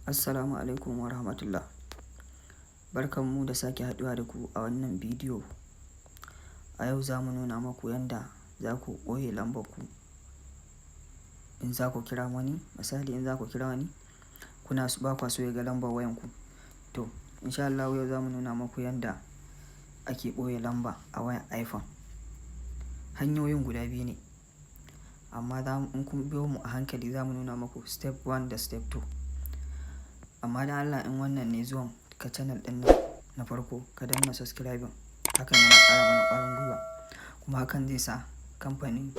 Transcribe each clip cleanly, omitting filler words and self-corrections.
Assalamu alaikum wa rahmatullah. Barkanmu da sake haɗuwa da ku a wannan bidiyo. A yau za mu nuna maku yanda za ku ɓoye lambar ku in za ku kira wani. Misali, in za ku kira wani, kuna ba kwa so ya ga lambar wayanku. To, insha Allahu yau za mu nuna maku yanda ake ɓoye lamba a wayar iPhone. Hanyoyin guda biyu ne, amma in kun biyo mu a hankali, za mu nuna maku step one da step two. Amma don Allah, in wannan ne zuwan ka channel ɗin nan na farko, ka danna subscribing. Hakan yana ƙara mana ƙwarin gwiwa, kuma hakan zai sa kamfanin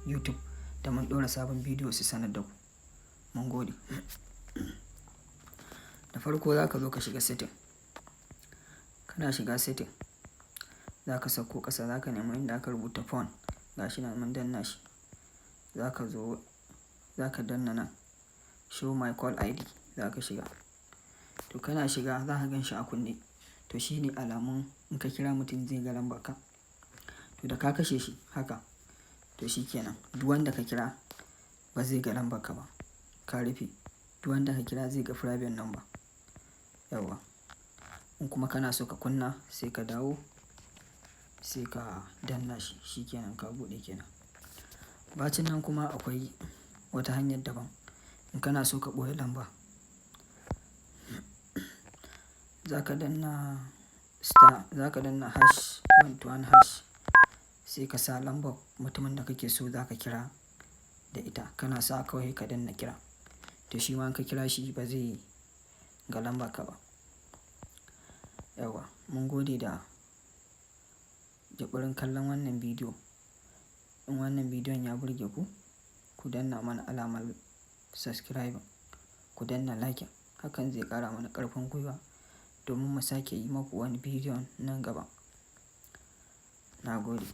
YouTube da mun ɗora sabon bidiyo su sanar da ku. Mun gode. Da farko za ka zo ka shiga setting. Kana shiga setting, za ka sauko ƙasa, za ka nemi inda aka rubuta phone. Ga shi nan mun danna shi. Za ka zo za ka danna nan "Show my call ID", za ka shiga. To, kana shiga za ka gan shi a kunne. To, shi ne alamun in ka kira mutum zai ga lambar ka. To, da ka kashe shi haka, to shi kenan. Duk wanda ka kira ba zai ga lambar ka ba. Ka rufe. Duk wanda ka kira zai ga private number. Yauwa. In kuma kana so ka kunna, sai ka dawo sai ka danna shi. Shi kenan, ka buɗe kenan. Bacin nan kuma akwai wata hanyar daban. In kana so ka ɓoye lamba, za ka danna star, za ka danna #21#, sai ka sa lambar mutumin da kake so za ka kira da ita. Kana sa kawai ka danna kira. To, shi ma in ka kira shi ba zai ga lambar ka ba. Yauwa. Mun gode da jibirin kallon wannan bidiyo. In wannan bidiyon ya burge ku, ku danna mana alamar subscribing, ku danna like. Hakan zai ƙara mana ƙarfin gwiwa domin mu sake yi maku wani bidiyon nan gaba. Na gode.